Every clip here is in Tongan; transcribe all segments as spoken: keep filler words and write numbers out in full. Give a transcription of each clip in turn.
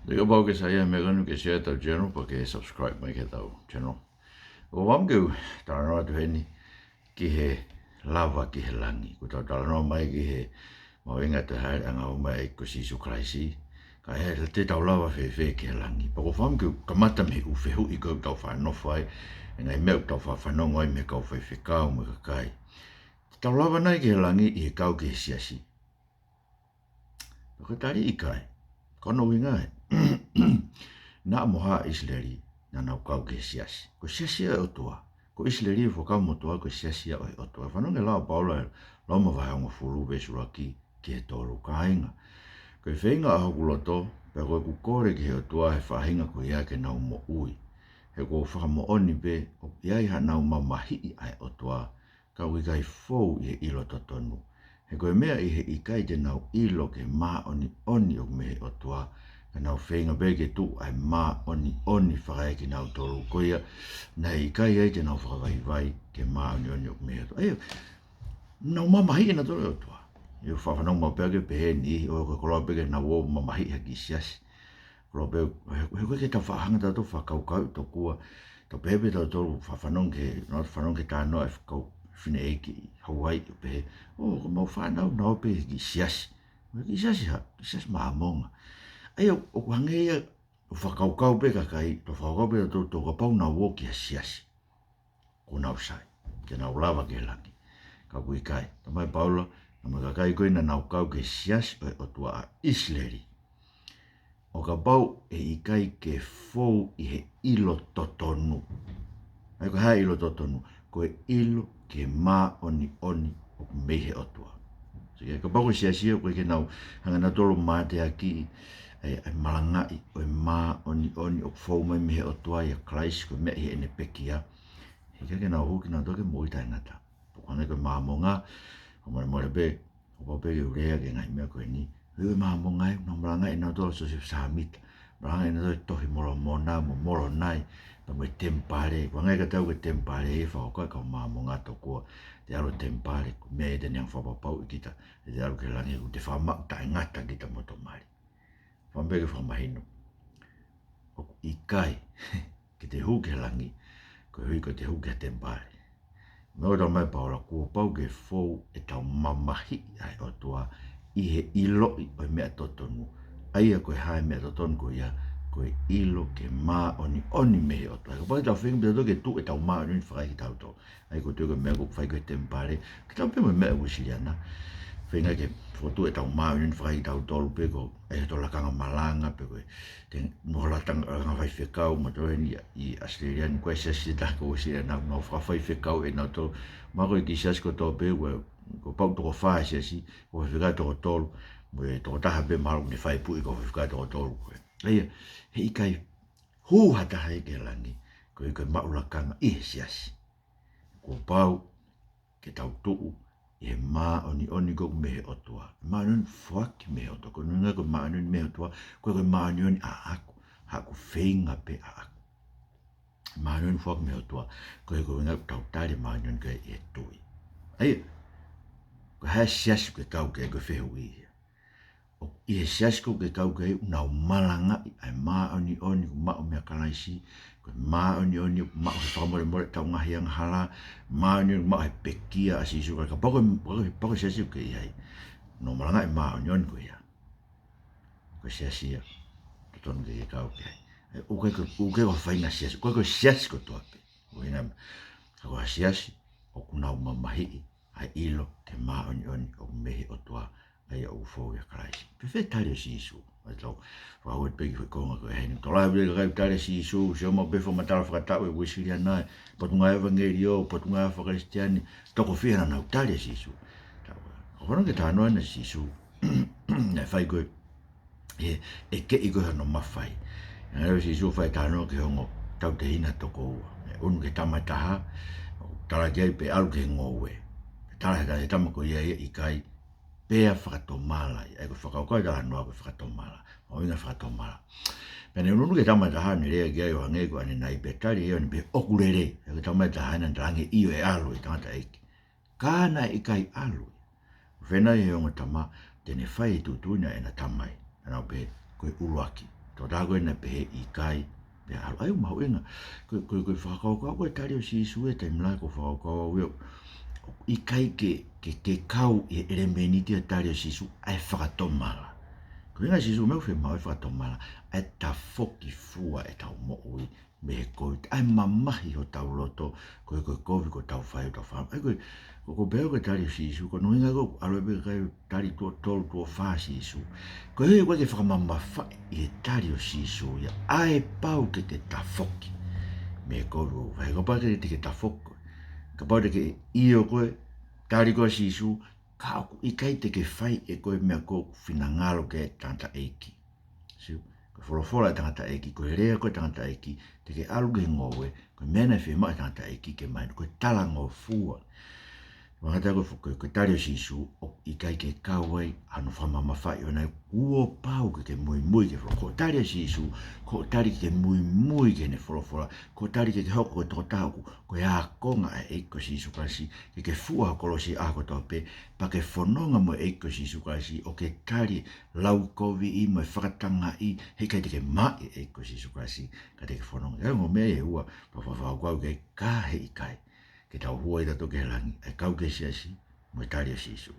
Kapau ʻoku ke saiʻia he meʻa ko eni, ke share ʻetau channel, pea ke subscribe mai ki heʻetau channel. ʻOku ou fakaʻamu ke u talanoa atu heni ki he lava ki he langi. Kuo tau talanoa mai ki he mahuʻinga ʻo e hāʻele ʻanga ʻo e ʻEiki ko Sīsū Kalaisi. Ka ʻe, te tau lava fēfē ki he langi? Pea ʻoku ou fakaʻamu ke u kamata mei he ʻū fehuʻi ko ē ʻoku tau faʻa nofo ai, e ngaahi meʻa ʻoku tau faʻa fanongo ai mei he kau faifekau mo e kakai. Te tau lava nai ki he langi ʻi he kau ki he siasi? Pea ko e tali, ʻikai. Ko hono ʻuhinga ē, naʻa mo haʻa ʻIsileli naʻa nau kau ki he siasi. Ko e siasi ia ʻo e ʻOtua. Ko ʻIsileli ʻoku fuakava motuʻa, ko e siasi ia ʻo e ʻOtua. Fanongo ki he lau ʻa Paula ʻi Loma vahe hongofulu veesi ʻuluaki ki he tolu, kāinga. Ko e feinga ʻa hoku loto, pea ko ʻeku kole ki he ʻOtua he faʻahinga ko ia ke nau moʻui. He ʻoku ou fakamoʻoni pē ʻoku ʻi ai haʻanau mamahiʻi ʻa e ʻOtua, ka ʻoku ʻikai fou ʻi he ʻilo totonu. He ko e meʻa ʻi he ʻikai te nau ʻilo ki he māʻoniʻoni ʻoku mei he ʻOtua, ka nau feinga pē ke tuʻu ʻa e māʻoniʻoni fakaekinautolu, ko ia naʻe ʻikai ai te nau fakavaivai ki he māʻoniʻoni ʻoku mei he ʻOtua. ʻA ia, nau mamahiʻi nautolu e ʻOtua. ʻOku ou faʻa fanongo maʻu pē ʻa e pehē ni, ʻoku koloa pē ke nau ō ʻo mamahiʻi ha kiʻi siasi. Koloa pē, he, he ʻoku ʻikai ke tau faʻa hanga tautolu ʻo fakakaukau tokua. Tau pehē pē tautolu ʻo fanongo ki he, nau fanongo ki he talanoa ʻa e kau fineʻeiki ʻi Hauaiʻi, ʻo pehē, ʻō, ko ʻemau fānau nau ō pē ki he kiʻi siasi. Ko e kiʻi siasi hā? Kiʻi siasi Māmonga. ʻA ia, ʻoku hangē ia ʻoku fakakaukau pē e kakai, tau fakakaukau pē tautolu ʻo kapau naʻa nau ō ki ha siasi, kuo nau sai, te nau lava ki he langi. Ka ʻoku ʻikai. Talamai ʻe Paula, naʻa mo e kakai ko ē naʻa nau kau ki he siasi ʻo e ʻOtua ʻa ʻIsileli, ʻo kapau ʻe ʻikai ke fou ʻi he ʻilo totonu. ʻA ia, ko e hā e ʻilo totonu? Ko e ʻilo ki he māʻoniʻoni ʻoku mei he ʻOtua. Sio ki ai, kapau ko e siasi ia ʻoku ʻikai ke nau hanga nautolu ʻo mateakiʻi ʻa e, ʻa e malangaʻi ʻo e māʻoniʻoni ʻoku fou mai mei he ʻOtua ʻia Kalaisi, ko e meʻa ʻi heʻene pekia, he ʻikai ke nau hū kinautolu ki he moʻui taʻengata. ʻOku hangē ko e Māmonga, ʻoku molemole pē, ʻoku pau pē ke u lea ki he ngaahi meʻa ko eni. Ko e Māmonga ē, naʻa nau malangaʻi ʻenautolu ʻa Siosefa Sāmita. Malangaʻi ʻenautolu e Tohi ʻa Molomona mo Molonai, pea mo e temipale. ʻOku hangē ka tau ko e temipale ē, fakakaukau ʻa e kau Māmonga tokua te ʻalu e temipale, ko e meʻa ia te ne hanga ʻo fakapapauʻi kita te te ʻalu ki he langi, ʻoku te fakamaʻu taʻengata kita mo hoto mali. Fakaʻamu pē ke fakamahino, ʻoku ʻikai ke te hū ki he langi koeʻuhi ko ʻete hū ki ha temipale. Meʻa ʻoku talamai ʻe Paula, kuo pau ke fou ʻetau mamahiʻi ʻa e ʻOtua ʻi he ʻiloʻi ʻo e meʻa totonu. ʻA ia, ko e hā e meʻa totonu ko ia? Ko e ʻilo ki he māʻoniʻoni mei he ʻOtua. Kapau te tau feinga pē tautolu ke tuʻu ʻetau māʻoniʻoni fakaekitautolu, ʻa ia ko e tuʻu ko e meʻa ʻoku fai ko ē he temipale, ke tau pehē mo e meʻa ʻa e Uēsiliana, feinga ke fokotuʻu ʻetau māʻoniʻoni fakaekitautolu pē ko e, ʻa e, hoto lakanga malanga pē ko ē, te mo hoto lakanga, lakanga faifekau, mo tau heni ʻi ʻAositelēlia ni, ko e siasi ʻe taha ko e Uēsiliana, mo fakafaifekau ʻenautolu. Mahalo ko e kiʻi siasi kotoa pē, ko e, kuo pau toko fā e siasi, ko e faifekau toko tolu, mo e tokotaha pē mahalo ʻoku ne fai puʻi ko e faifekau toko tolu ko ē. ʻA ia, he ʻikai hū ha taha ia ki he langi koeʻuhi ko e maʻu lakanga ʻi he siasi. Kuo pau ke tau tuʻu ʻi he māʻoniʻoni ko ē ʻoku mei he ʻOtua. Māʻoniʻoni foaki mei he ʻOtua. Ko e ʻuhinga ko e māʻoniʻoni mei he ʻOtua, ʻoku ʻikai ko e māʻoniʻoni ʻaʻaku, haʻaku feinga pē ʻaʻaku. Māʻoniʻoni foaki mei he ʻOtua, ko e, ko e ʻuhinga ʻoku tau tali e māʻoniʻoni ko ē ʻi he tui. ʻA ia, ko e hā e siasi ʻoku ke kau ki ai, ko e fehuʻi ia. ʻOku ʻi he siasi ʻoku ke kau ki ai, ʻoku nau malangaʻi ʻa e māʻoniʻoni kuo maʻu meia Kalaisi, ko e māʻoniʻoni ʻoku maʻu he fakamolemole ʻetau ngaahi angahala, māʻoniʻoni ʻoku maʻu he pekia ʻa Sīsū Kalaisi. Kapau ko e, kapau ko e, kapau ko e siasi ʻoku ke ʻi ai, ʻoku nau malangaʻi e māʻoniʻoni ko ia, ko e siasi ia totonu ke ke kau ki ai. ʻOku ʻikai ko, ʻoku ʻikai ko ha faʻahinga siasi, ʻoku ʻikai ko e siasi kotoa pē. Ko e ʻuhinga, ka ko ha siasi ʻoku nau mamahiʻi ʻa e ʻilo ki he māʻoniʻoni ʻoku mei he ʻOtua, ʻa ia ʻoku fou ʻia Kalaisi. Pea fēfē e tali ʻa Sīsū? ʻA ia tau fakahua pē ki he konga ko ē heni. Tokolahi e kakai ʻoku tali ʻa Sīsū, sio maʻu pē he fakamatala fakataʻu ʻa e Uēsiliana, potungāue ʻevangeliō, potungāue faka-Kalisitiane, toko fiha naʻa nau tali ʻa Sīsū? Tau, ʻoku ou fanongo ki he talanoa ʻa Sīsū, naʻe fai ko ē ʻe, ʻe he keʻi ko ē hono mafai. Naʻe ʻalu ʻa Sīsū ʻo fai e talanoa ki he ongo tautehina toko ua. ʻE unu ki he tama ʻe taha, ʻo tala ki ai pē ʻalu ki he ngoue. Pea tala ʻe he tama ko ia ʻe ʻikai, pea fakatomala ia. ʻA ia ko e fakakaukau e talanoa ko e fakatomala. Mahuʻinga e fakatomala. Pea ne unuunu ki he tama ʻe taha, ne lea ki ai ʻo hangē ko ʻanenai, pea tali ʻe ia ʻo ne pehē, ʻoku lelei. ʻA ia ko e tama ʻe taha ena ne talaange, ʻio, ʻe ʻalu e tangataʻeiki. Ka naʻe ʻikai ʻalu ia. Fēnai he ongo tama, te ne fai e tuʻutuʻuni ʻa ʻena tamai. Naʻa nau pehē, ko e ʻuluaki. Tokotaha ko ē naʻe pehē ʻikai, pea ʻalu ai ʻo mahuʻinga. Ko, ko, ko e fakakaukau ko e tali ʻo Sīsū he taimi lahi ko e fakakaukau au ia ʻoku ʻikai ke, ke, ke kau ʻi he ʻelemēniti ʻo e tali ʻo Sīsū ʻa e fakatomala. Ko e ʻuhinga ʻa Sīsū meʻa ʻoku fiemaʻu e fakatomala, ʻa e tafoki fua ʻetau moʻui mei he kovi, ʻa e mamahi hotau loto, ko e, ko e kovi kuo tau fai ʻo tau fai. ʻA ia ko e, ko, ko e pehē ko e tali ʻo Sīsū, ko hono ʻuhinga ko e ʻalu pē kakai ʻo tali tuʻo tolu, tuʻo fā ʻa Sīsū. Ko e ʻuhinga ko e ke fakamamafaʻi ʻi he tali ʻo Sīsū ia, ʻa e pau ke ke tafoki mei he kovi ʻoku fai. Kapau te ke tafoki koe, kapau te ke ʻio koe, tali koe ʻa Sīsū, ka ʻoku ʻikai te ke fai ʻe koe e meʻa ko ē ʻoku finangalo ki ai e tangataʻeiki. Sio, ko e folofola ʻa e tangataʻeiki, ko e lea ko ē ʻa e tangataʻeiki, te ke ʻalu ki he ngoue, ko e meʻa naʻe fiemaʻu ʻe he tangataʻeiki ke mahino, ko e talangofua. Fakatātā ko e fo-, ko e, ko e tali ʻo Sīsū, ʻoku ʻikai ke kau ai hano fakamamafaʻi ʻo ʻene kuo pau ke ke muimui ki he folofola. Ko e tali ʻo Sīsū, ko e tali ke ke muimui ki heʻene folofola, ko e tali ke ke hoko ko e tokotaha ʻoku, ko e ākonga ʻa e ʻEiki ko Sīsū Kalaisi, ke ke fua ho kolosi ʻaho kotoa pē, pea ke fononga mo e ʻEiki ko Sīsū Kalaisi, ʻo ke tali e laukoviʻi mo e fakatangaʻi, heʻikai te ke maʻu e ʻEiki ko Sīsū Kalaisi ka te ke fononga. Ka ko e ongo meʻa ia ʻe ua, pea fakakaukau ki ai ka heʻikai, ke tau hū ai tautolu ki he langi, ʻa e kau ki he siasi mo e tali ʻo Sīsū.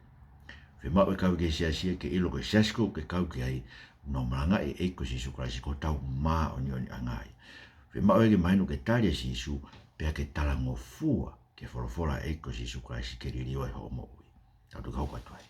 Fiemaʻu e kau ki he siasi ke ʻilo ko e siasi ko ē ʻoku ke kau ki ai, ʻoku nau malangaʻi e ʻEiki ko Sīsū Kalaisi ko hotau māʻoniʻoniʻanga ia. Fiemaʻu ia ke mahino ko e tali ʻo Sīsū, pea ke talangofua ki he folofola ʻa e ʻEiki ko Sīsū Kalaisi ke liliu ai hoʻo moʻui. Tau toki hoko atu ai.